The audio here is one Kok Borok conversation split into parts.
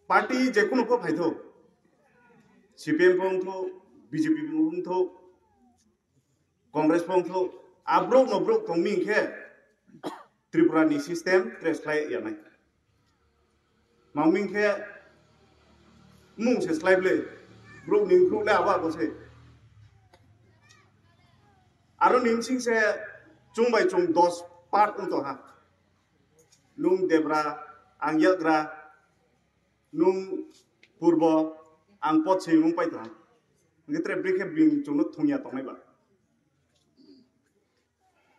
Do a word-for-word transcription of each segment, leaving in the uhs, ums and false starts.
Party jekunu pho phaitho, C P M pho wngtho, B J P pho wngtho, Congress pho wngtho, abrok no brok tongmi khe Tripura ni system trace khlai yanai. Mangming khe mung se slai ble, brok ni brok le abo abo se. Aro ni bsing se chung bai chung dos part wngtong ha. Nung debra, ang yagra, nung purbo, ang pot se wng pai tong ha. Ngi tre bri khe bini chung no thung ya tongnai ba.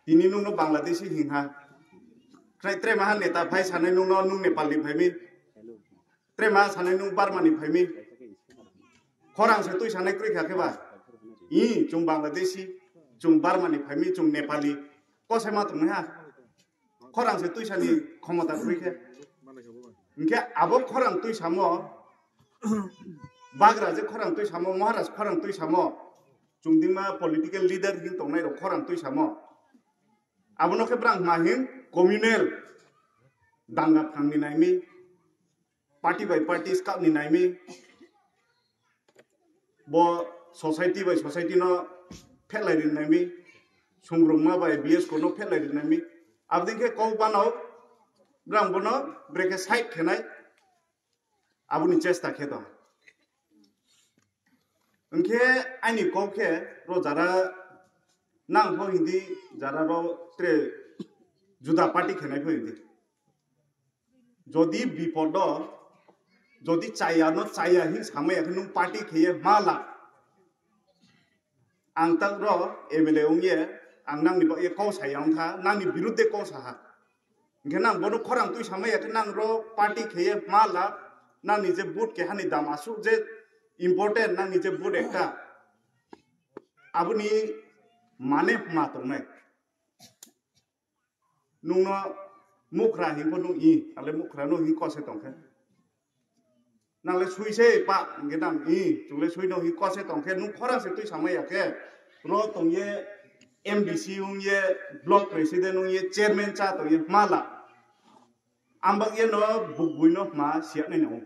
Tini nung no Bangladeshi hing ha. Khnai tre maha neta phai sanai nung no nung Nepal ni phai mi. Tre maha sanai nung Burma ni phai mi. Khorang se twi sanai kroi kha khe ba. I chung Bangladeshi, chung Burma ni phai mi, chung Nepali. Kosai ma tong ha. Khorang se twi sani khomota kroi khe. Hingkhe abo khorang twi samo, bagra je khorang twi samo, Maharaj khorang twi samo, chungdima political leader hin tongnai rok khorang twi samo. Abono khe brang ma hin communal danga phangni naimi, party by party skakni naimi, bo society by society no phelai rinai mi, sungrungma by B S ko no phelai rinai mi. Abdin khe kok bano brang bono brekhe side khenai aboni chesta khe tong. Hingkhe ani kok khe ro jara nang pho hindi jara ro tre juda party khenai pho hindi. Jodi bipodo, jodi chaya no chaya hin samaya khe nung party kheye mala. Ang tak ro M L A ongye, ang nangni bagwi kok saya wngkha, nangni birudde kok saha. Hingkhe nang bono khorang twi samaya khe nang ro party kheye mala, nangni je vote kehani dam asuk je important, nangni je vote ekta. Aboni mane ma tongnai. Nungno mukra hingpho nung i, ale mukra no hing kose tongkhe. Nangle sui se pa, hingke nang i, chungle sui no hing kose tongkhe, nung khorang se twi samaya khe, ro tongye M D C wngye, block president wngye, chairman cha tongye, mala. Ambak ye no bukbui no ma siyak nai no.